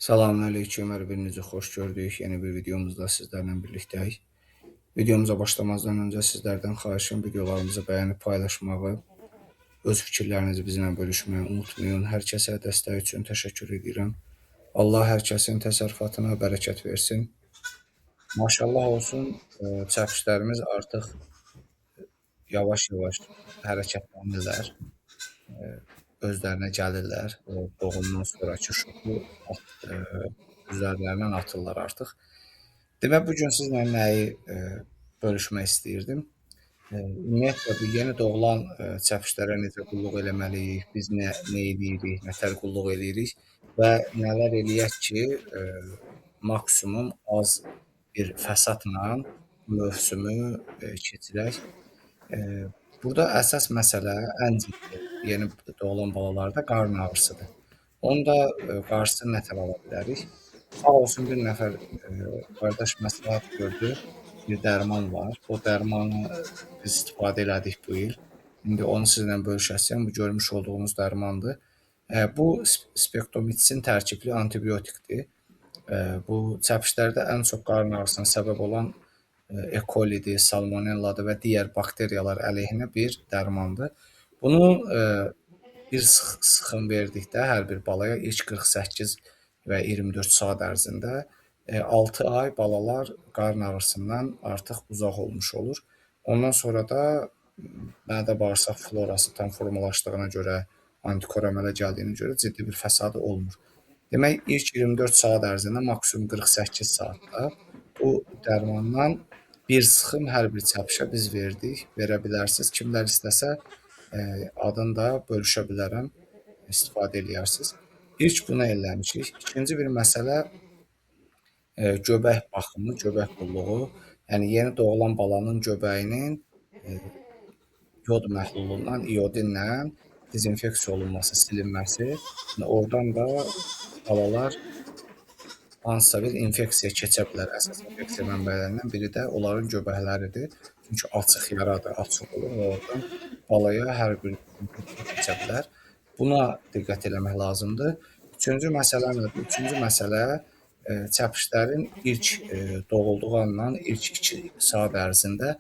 Salam aleyküm, hər birinizi xoş gördük. Yeni bir videomuzda sizlərlə birlikdəyik. Videomuza başlamazdan öncə sizlərdən xahişim videolarımızı bəyənib paylaşmağı, öz fikirlərinizi bizimlə bölüşməyi unutmayın. Hər kəsə dəstək üçün təşəkkür edirəm. Allah hər kəsin təsərrüfatına bərəkət versin. Maşallah olsun, çəpişlərimiz artıq yavaş-yavaş hərəkətlənirlər. Özlərinə gəlirlər. O doğumdan sonrakı şoku üzərlərindən atırlar artıq. Demək, bu gün sizlə nəyi bölüşmək istəyirdim? Ümumiyyətlə, bu yeni doğulan çəpişlərə necə qulluq eləməliyik, biz nə eləyirik, nətər qulluq eləyirik və nələr eləyək ki, maksimum az bir fəsadla mövsümü keçirək. Burada əsas məsələ ən ciddi yeni doğulan balalarda qarın ağrısıdır. Onu da qarşısını nətər ala bilərik? Sağ olsun bir nəfər qardaş məsləhət gördü, bir dərman var. O dərmanı biz istifadə elədik bu il. İndi onu sizinlə bölüşəcəyəm. Bu görmüş olduğunuz dərmandır. Bu spektomitsin tərkibli antibiotikdir. Bu çəpişlərdə ən çox qarın ağrısına səbəb olan E. coli'dir, salmonelladır və digər bakteriyalar əleyhinə bir dərmandır. Bunu bir sıxım verdikdə hər bir balaya ilk 48 və 24 saat ərzində 6 ay balalar qarın ağrısından artıq uzaq olmuş olur. Ondan sonra da mədə bağırsaq florası tam formalaşdığına görə, antikor əmələ gəldiyinə görə ciddi bir fəsadı olmur. Demək, ilk 24 saat ərzində maksimum 48 saatda bu dərmandan bir sıxım hər bir çəpişə biz verdik, verə bilərsiniz. Kimlər istəsə adını da bölüşə bilərəm, istifadə eləyərsiniz. İlk bunu eləmişik. İkinci bir məsələ göbək baxımı, göbək qulluğu. Yəni yeni doğulan balanın göbəyinin yod məhlulundan, iodinlə dezinfeksiya olunması, silinməsi. Yəni, oradan da balalar hansısa bir infeksiya keçə bilər. Əsas infeksiya mənbələrindən biri də onların göbəkləridir. Çünki açıq yaradır, açıq olur və oradan balaya hər bir infeksiya keçə bilər. Buna diqqət eləmək lazımdır. Üçüncü məsələ nədir? Üçüncü məsələ çəpişlərin ilk doğulduğu andan ilk 2 saat ərzində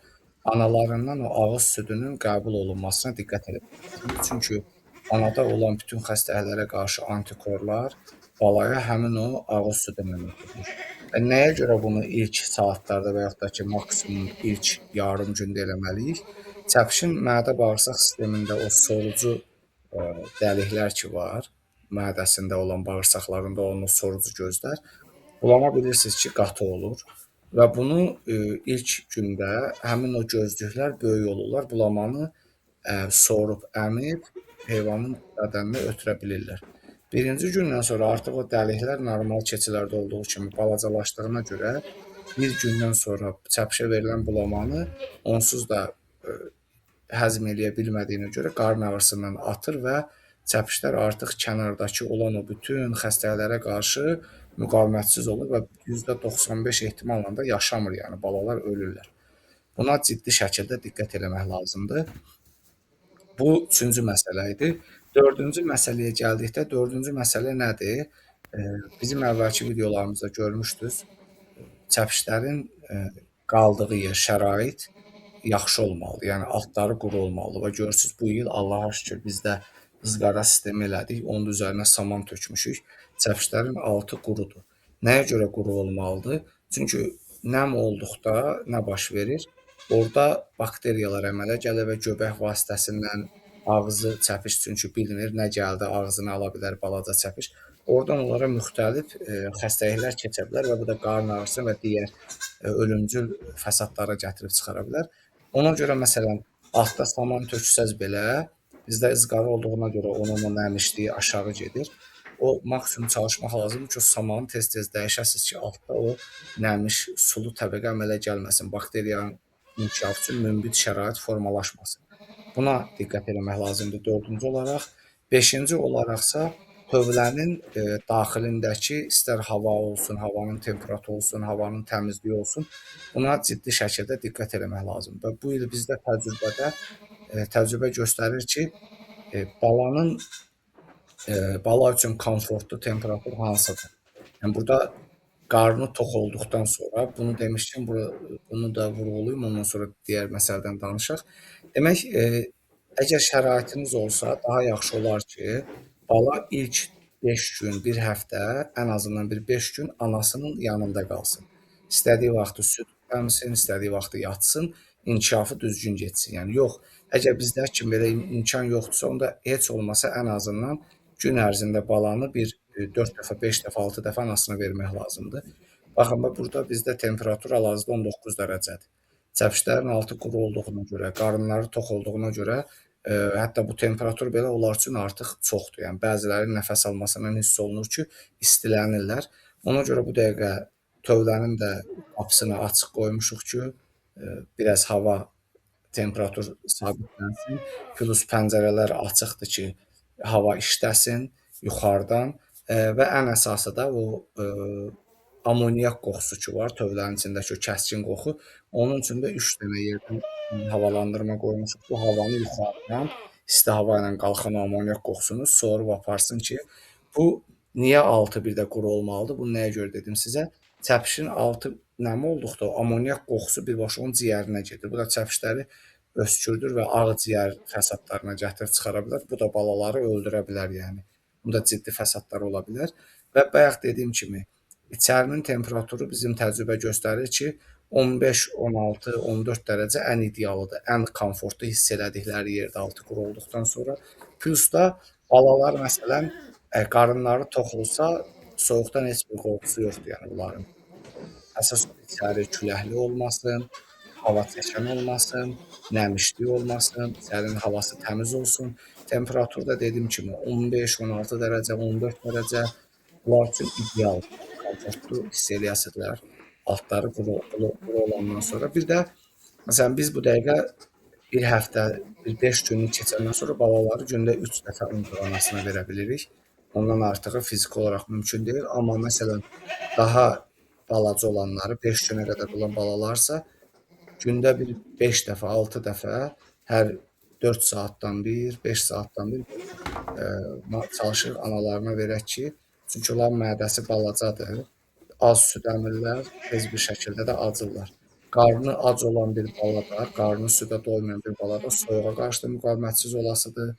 analarından o ağız südünün qəbul olunmasına diqqət eləmək lazımdır. Çünki anada olan bütün xəstəliklərə qarşı antikorlar balaya həmin o ağız südündən ötürür. Və nəyə görə bunu ilk saatlarda və yaxud da ki, maksimum ilk yarım gündə eləməliyik? Çəpişin mədə bağırsaq sistemində o sorucu dəliklər ki var, mədəsində olan, bağırsaqlarında olan o sorucu gözlər, bulama bilirsiniz ki, qatı olur və bunu ilk gündə həmin o gözlüklər böyük olurlar, bulamanı sorub, əmib heyvanın bədəninə ötürə bilirlər. Birinci gündən sonra artıq o dəliklər normal keçilərdə olduğu kimi balacalaşdığına görə bir gündən sonra çəpişə verilən bulamanı onsuz da həzm eləyə bilmədiyinə görə qarın ağrısından atır və çəpişlər artıq kənardakı olan o bütün xəstəliklərə qarşı müqavimətsiz olur və %95 ehtimalla da yaşamır, yəni balalar ölürlər. Buna ciddi şəkildə diqqət eləmək lazımdır. Bu üçüncü məsələ idi. Dördüncü məsələyə gəldikdə, dördüncü məsələ nədir? Bizim əvvəlki videolarımızda görmüşdünüz. Çəpişlərin qaldığı yer, şərait yaxşı olmalıdır. Yəni altları quru olmalıdır və görürsünüz bu il Allaha şükür bizdə ızqara sistemi elədik. Onun üzərinə saman tökmüşük. Çəpişlərin altı qurudur. Nəyə görə quru olmalıdır? Çünki nəm olduqda nə baş verir? Orada bakteriyalar əmələ gəlir və göbək vasitəsindən ağzı çəpiş, çünki bilmir nə gəldi, ağzına ala bilər balaca çəpiş. Oradan onlara müxtəlif xəstəliklər keçə bilər və bu da qarın ağrısı və digər ölümcül fəsadlara gətirib çıxara bilər. Ona görə məsələn, altda saman töksəz belə, bizdə ızqara olduğuna görə onun o nəmişliyi aşağı gedir. O maksimum çalışmaq lazımdır ki, o samanı tez-tez dəyişəsiniz ki, altda o nəmiş sulu təbəqə əmələ gəlməsin, bakteriyanın inkişafı üçün münbit şərait formalaşmasın. Buna diqqət eləmək lazımdır dördüncü olaraq. Beşinci olaraqsa tövlənin daxilindəki istər hava olsun, havanın temperaturu olsun, havanın təmizliyi olsun, buna ciddi şəkildə diqqət eləmək lazımdır. Və bu il bizdə təcrübədə təcrübə göstərir ki, balanın bala üçün komfortlu temperatur hansıdır? Yəni burada qarnı tox olduqdan sonra, bunu demişkən, bunu da vurğulayım, ondan sonra digər məsələdən danışaq. Demək, əgər şəraitiniz olsa, daha yaxşı olar ki, bala ilk 5 gün, bir həftə, ən azından bir 5 gün anasının yanında qalsın. İstədiyi vaxtı süd əmsin, istədiyi vaxtı yatsın, inkişafı düzgün getsin. Yəni yox, əgər bizdəki kimi belə imkan yoxdursa, onda heç olmasa ən azından gün ərzində balanı bir 4 dəfə, 5 dəfə, 6 dəfə anasına vermək lazımdır. Baxın, burada bizdə temperatur hal-hazırda 19 dərəcədir. Çəpişlərin altı quru olduğuna görə, qarınları tox olduğuna görə, hətta bu temperatur belə onlar üçün artıq çoxdur. Yəni bəziləri nəfəs almasından hiss olunur ki, istilənirlər. Ona görə bu dəqiqə tövlənin də qapısını açıq qoymuşuq ki, biraz hava temperatur sabitlənsin. Plus pəncərələr açıqdır ki, hava işləsin yuxarıdan və ən əsası da o amoniak qoxusu ki var, tövlənin içindəki o kəskin qoxu. Onun üçün də 3 dənə yerdən havalandırma qoymuşuq. Bu havanı yuxarıdan isti hava ilə qalxan amoniak qoxusunu sorub aparsın ki, bu niyə altı bir də quru olmalıdır? Bunu nəyə görə dedim sizə? Çəpişin altı nəmi olduqda o amoniak qoxusu birbaşa onun ciyərinə gedir. Bu da çəpişləri öskürdür və ağciyər fəsadlarına gətirib çıxara bilər. Bu da balaları öldürə bilər yəni. Bunda ciddi fəsadlar ola bilər. Və bayaq dediyim kimi, içərinin temperaturu bizim təcrübə göstərir ki, 15, 16, 14 dərəcə ən idealıdır. Ən komfortlu hiss elədikləri yerdə altı quru olduqdan sonra. Plus da balalar məsələn, qarınları tox olsa, soyuqdan heç bir qorxusu yoxdur yəni bunların. Əsas içəri küləkli olmasın, hava çəkən olmasın, nəmişlik olmasın, içərinin havası təmiz olsun. Temperatur da dediyim kimi 15, 16 dərəcə, 14 dərəcə bunlar üçün ideal, komfortlu hiss eləyəsidirlər. Altları quru olandan sonra. Bir də məsələn biz bu dəqiqə bir həftə, bir 5 günlük keçəndən sonra balaları gündə 3 dəfə ancaq anasına verə bilirik. Ondan artığı fiziki olaraq mümkün deyil. Amma məsələn daha balaca olanları, 5 günə qədər olan balalarsa gündə bir 5 dəfə, 6 dəfə hər 4 saatdan bir, 5 saatdan bir çalışırıq analarına verək ki, çünki onların mədəsi balacadır, az süd əmirlər, tez bir şəkildə də acırlar. Qarnı ac olan bir balada, qarnı südə doymayan bir balada soyuğa qarşı da müqavimətsiz olasıdır,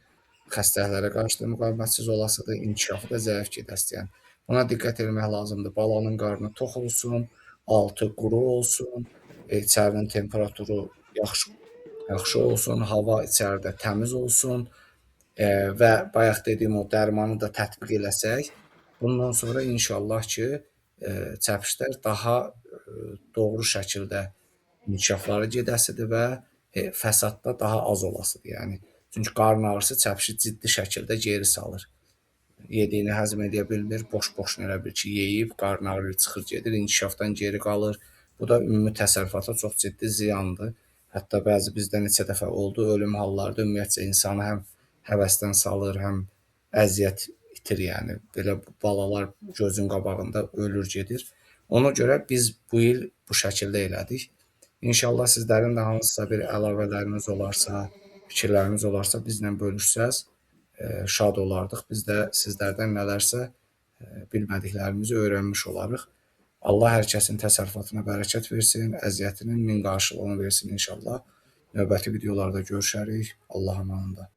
xəstəliklərə qarşı da müqavimətsiz olasıdır, inkişafı da zəif gedəsidir. Yəni buna diqqət etmək lazımdır. Balanın qarnı tox olsun, altı quru olsun, içərinin temperaturu yaxşı olsun, hava içəridə təmiz olsun və bayaq dediyim o dərmanı da tətbiq eləsək, bundan sonra inşallah ki, çəpişlər daha doğru şəkildə inkişafları gedəsidir və fəsadda daha az olasıdır. Yəni çünki qarın ağrısı çəpişi ciddi şəkildə geri salır. Yediyini həzm edə bilmir, boş-boşuna elə bil ki, yeyib, qarın ağrıyır, çıxır gedir, inkişafdan geri qalır. Bu da ümumi təsərrüfata çox ciddi ziyandır. Hətta bəzi bizdə neçə dəfə oldu, ölüm hallarda ümumiyyətcə insanı həm həvəsdən salır, həm əziyyət itir, yəni belə balalar gözün qabağında ölür gedir. Ona görə biz bu il bu şəkildə elədik. İnşallah sizlərin də hansısa bir əlavələriniz olarsa, fikirləriniz olarsa bizlə bölüşsəz, şad olardıq. Biz də sizlərdən nələrsə bilmədiklərimizi öyrənmiş olarıq. Allah hər kəsin təsərrüfatına bərəkət versin, əziyyətinin min qarşılığını versin inşallah. Növbəti videolarda görüşərik. Allah amanında.